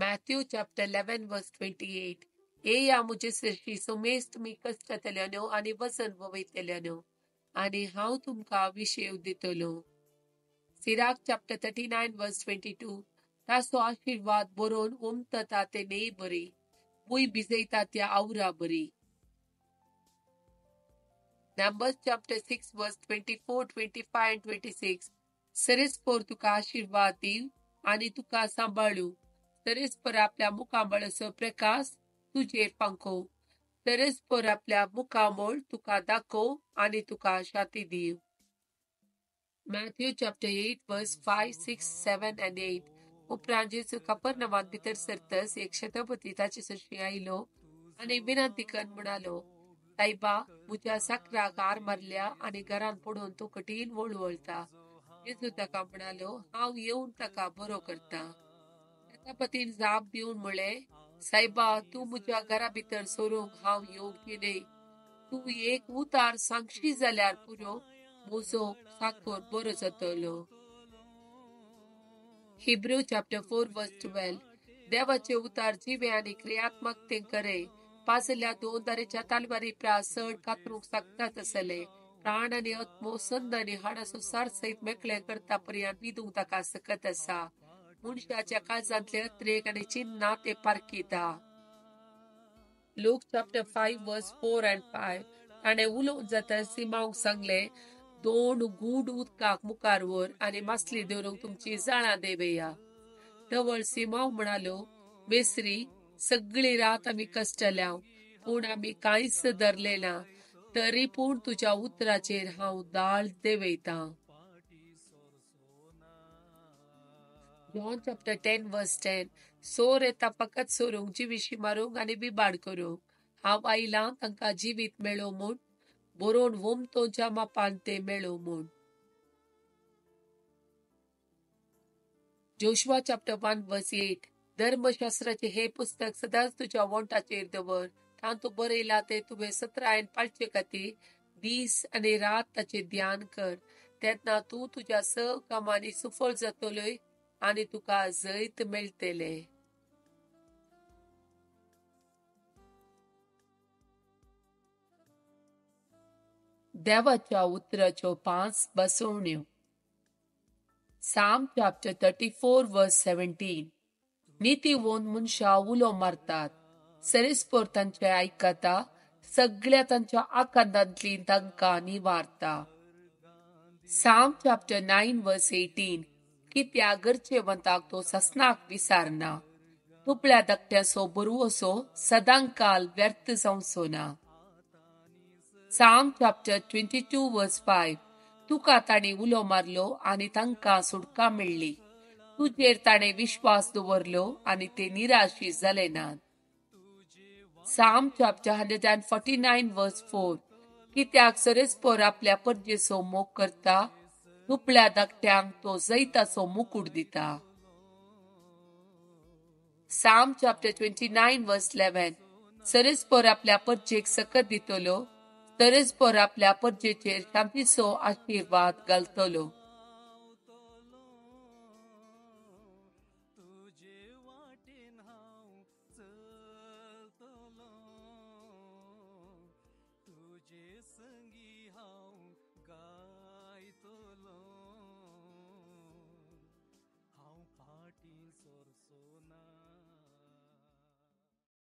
Matthew chapter 11 verse 28. येया म्हजे सरशी समेस्त तुमी कश्टतल्यानो आनी वजन वयतल्यानो आनी हांव तुमकां विशेव दितलो. Sirach chapter 39 verse 22. ताचो आशिर्वाद बरोवन उमतता ते न्हय बरी, भूंय भिजयता त्या आवरा बरी. Numbers chapter 6 verse 24, 25 and 26. सरेस्पोर तुका आशिर्वाद दिव आनी तुका सांबाळू. सरेस्पोर आपल्या मुखामळाचो प्रकाश तुजेर फांको. सरेस्पोर आपल्या मुखामळ तुका दाखोव आनी तुका शांती दिव. Matthew chapter 8 verse 5, 6, 7 and 8. उपरांत जेजू कपर्नवांत भितर सरतस एक शतपती ताचे सरशी आयलो आनी विनंती करून म्हणालो, सायबा, म्हज्या साकराक हार मारल्या आनी घरान पडून तो कठीण वळवळता. जेजू ताका म्हणालो, हांव येवन ताका बरो करता. शतपतीन जाप दिवन म्हळें, सायबा, तूं म्हज्या घरा भितर सरूंक हांव योग्य न्हय. तूं एक उतार सांगशी जाल्यार पुरो, म्हजो साकर बरो जातलो. Hebrew chapter 4 verse 12. देवाचे उतार जिवे आनी क्रियात्मक ते करे पाजल्या दोन दारेच्या तालवारी प्रास चड कातरूंक शकतात आसले. प्राण आनी आत्मो, संद आनी हाडाचो सार सयत मेकळे करता पर्यंत विदूंक ताका सकत आसा. मनशाच्या काळजांतले अत्रेक आनी चिन्नां ते पारखिता. Luke chapter 5 verse 4 and 5. ताणें उलोवन जाता सिमांवक सांगलें, दोन गूड उदकाक मुखार व्हर आनी मासली दवरूंक तुमची जाळां देवया. तवळ सिमांव म्हणालो, मेस्त्री, सगळी रात आमी कश्टल्या, पूण आमी कांयच धरलें ना, तरी पूण तुज्या उतराचेर हांव दाळ देवयतां. John chapter 10 verse 10. सोर येता फकत सोरूंक, जिविशी मारूंक आनी बिबाड करूंक. हांव आयलां तांकां जिवीत मेळो म्हूण, बरोवन वोमतोच्या मापान ते मेळो म्हूण. Joshua chapter 1 verse 8. धर्मशास्त्राचे हे पुस्तक सदांच तुज्या वोंटाचेर दवर. तातूंत बरयलां तें तुवें सत्रायन पाळचे खातीर दीस आनी रात ताचें ध्यान कर. तेन्ना तूं तुज्या स कामांनी सुफळ जातलोय आनी तुका जैत मेळटलें. देवाच्या उतराच्यो 5 बसवण्यो. Psalm chapter 34 verse 17. नितीवंत मनशां उलो मारतात, सरेस्पोर तांचे आयकता, सगळ्या तांच्या आकांतांतली तांकां निवारता. Psalm chapter 9 verse 18. कित्याक गरजेवंताक तो ससनाक विसारना, दुबळ्या धाकट्याचो बरवसो सदांकाल व्यर्थ जावचो ना. Psalm chapter 22 verse 5. तुका ताणें उलो मारलो आनी तांकां सुटका मेळ्ळी. तुजेर ताणें विश्वास दवरलो आनी ते निराशी जाले नात. Psalm chapter 149 verse 4. कित्याक सरेस्पोर आपल्या परजेचो मोग करता, दुबळ्या धाकट्यांक तो जैताचो मुकूट दिता. Psalm chapter 29 verse 11. सरेस्पोर आपल्या परजेक सकत दितलो, सरेस्पोर आपल्या परजेचेर शांतीचो आशिर्वाद घालतलो. तुझे संगी